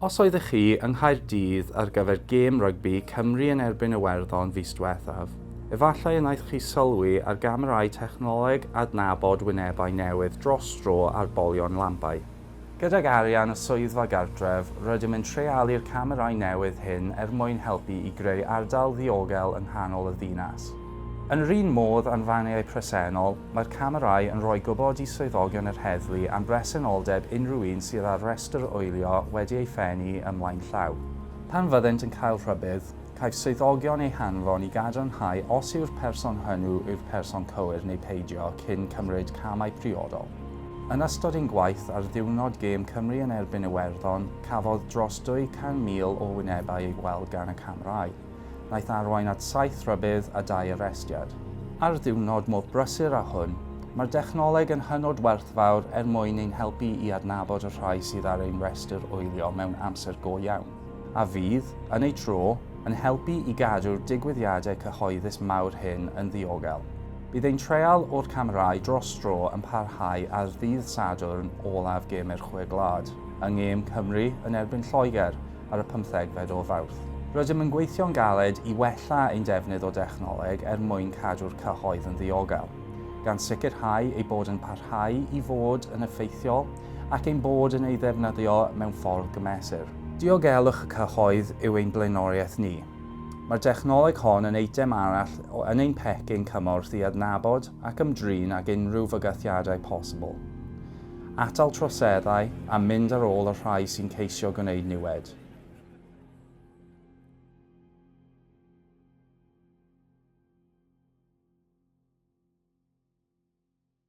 Os oeddech chi yng Nghaerdydd ar gyfer gêm rygbi Cymru yn erbyn Iwerddon fis diwethaf, efallai y wnaethoch chi sylwi ar gamerâu technoleg adnabod wynebau newydd dros dro ar bolion lampau. Gydag arian y Swyddfa Gartref, rydym yn treialu'r camerâu newydd hyn er mwyn helpu i greu ardal ddiogel yng nghanol y ddinas. Yn yr un modd â'n faniau presennol, mae'r camerâu yn rhoi gwybod i swyddogion yr heddlu am bresenoldeb unrhyw un sydd ar restr wylio wedi ei phennu ymlaen llaw. Pan fyddent yn cael rhybudd, caiff swyddogion eu hanfon i gadarnhau os yw'r person hwnnw yw'r person cywir neu peidio cyn cymryd camau priodol. Yn ystod ein gwaith ar ddiwrnod gêm Cymru yn erbyn Iwerddon, cafodd dros 200,000 o wynebau eu gweld gan y camerâu, wnaeth arwain at saith rhybudd a dau arestiad. Ar ddiwrnod mor brysur â hwn, mae'r dechnoleg yn hynod werthfawr er mwyn ein helpu i adnabod y rhai sydd ar ein rhestr wylio mewn amser go iawn, a fydd, yn ei tro, yn helpu i gadw'r digwyddiadau cyhoeddus mawr hyn yn ddiogel. Bydd ein treial o'r camerâu dros dro yn parhau ar ddydd Sadwrn olaf Gêmau'r Chwe Gwlad, yng ngêm Cymru yn erbyn Lloegr ar y pymthegfed o Fawrth. Rydym yn gweithio'n galed i wella ein defnydd o dechnoleg er mwyn cadw'r cyhoedd yn ddiogel, gan sicrhau ei bod yn parhau i fod yn effeithiol ac ein bod yn ei ddefnyddio mewn ffordd gymesur. Diogelwch y cyhoedd yw ein blaenoriaeth ni. Mae'r dechnoleg hon yn eitem arall yn ein pecyn cymorth i adnabod ac ymdrin ag unrhyw fygythiadau posibl. Atal troseddau a mynd ar ôl y rhai sy'n ceisio gwneud niwed.